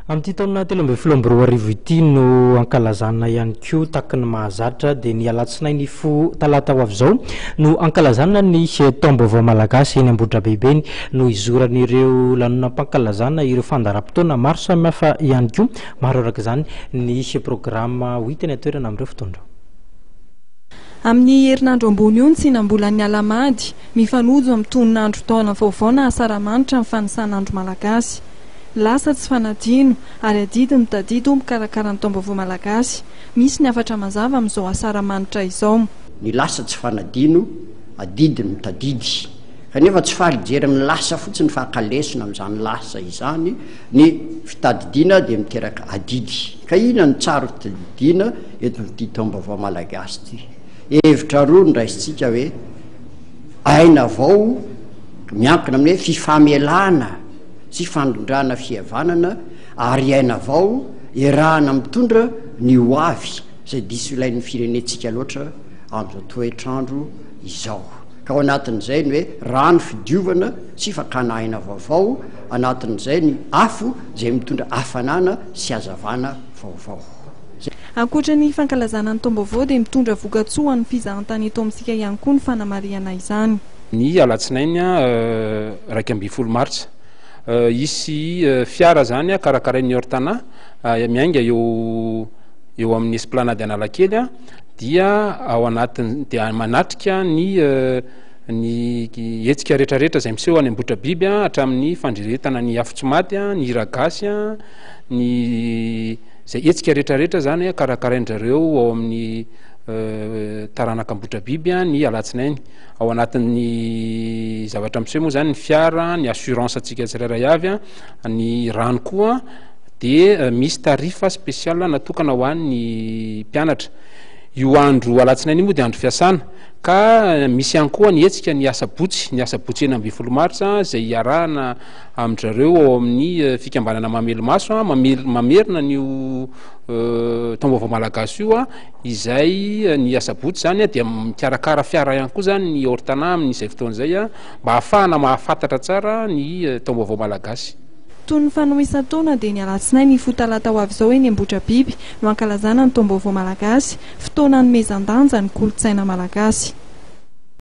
Amin'ity taona 2013 ity no ankalazana ihany koa tahaky ny mahazatra dia ny alatsinainy hifoha talata ho avy izao no ankalazana ny taom-baovao malagasy eny Ambohidrabiby eny no hizoran'ireo lanonam-pankalazana ireo fandaharam-potoana maro samihafa ihany koa. Maro araka izany ny programa ho hita eny an-toerana amin'ireo fotoana ireo. Amin'ny herinandro ambony io ny tsinam-bolan'ny Alahamady, mifanojo amin'ny tonon'andro taona vaovao na asaramanitra ny fanisan'andro malagasy. Lasa tsy fanadino, ary adidy mitadidy ho mikarakara ny taom-baovao malagasy. Misy ny hafatra mazava amin'izao asaramanitra izao. Ny lasa tsy fanadino, adidy ny mitadidy. Kanefa tsy faly hijery ny lasa fotsiny fa haka lesona amin'izany lasa izany, ny fitadidiana dia miteraka adidy. Ka inona no tsara ho tadidiana eto amin'ity taom-baovao malagasy ity? Hevitra roa no raisintsika hoe aina vao miankina amin'ny hoe fifamelana sy fandrindrana fihavanana ary aina vao iarahana mitondra ny ho avy izay diso ilain'ny firenentsika loatra amin'izao toetr'andro izao. Ka ao anatin'izay ny hoe rano fidiovana sy fakana aina vaovao, anatin'izay ny afo izay mitondra hafanana sy hazavana vaovao. Ankoatra ny fankalazana ny taom-baovao dia mitondra vokatsoa ho an'ny fizahantany eto amintsika ihany koa ny fanamarihana izany. Ny alatsinainy 11 martsa, hisy fiara izany karakarain'ny Ortana miainga eo eo amin'ny Esplanade Analakely dia ao anatin- dia manatrika ny ny hetsika rehetrarehetra izay miseho any Ambohitrabiby hatramin'ny fandrehetana ny afo tsy maty, ny hira gasy, ny izay hetsika rehetrarehetra izany karakarain-dry zareo ao amin'ny taranaka Ambohitrabiby ny alatsinainy. Ao anatin'ny zavatra miseho moa izany ny fiara, ny assurance antsika tsirairay avy, ny rano koa dia misy tarif spécial natokana ho an'ny mpianatra. Io andro alatsinainy io moa dia andro fiasana ka misy ihany koa ny hetsika ny asabotsy, ny asabotsy 16 martsa izay iarahana amin-dry zareo ao amin'ny fikambanana Mamelomaso, mamerina an'io taom-baovao malagasy io izay ny asabotsy izany dia mikarakara fiara ihany koa izany ny Ortana amin'izay fotoana izay mba hahafahana mahafantatra tsara ny taom-baovao malagasy. Toy ny fanao isan-taona dia ny alatsinainy hifoha talata ho avy izao eny Ambohidrabiby no hankalazana ny taom-baovao malagasy, fotoana hanomezan-danja ny kolontsaina malagasy.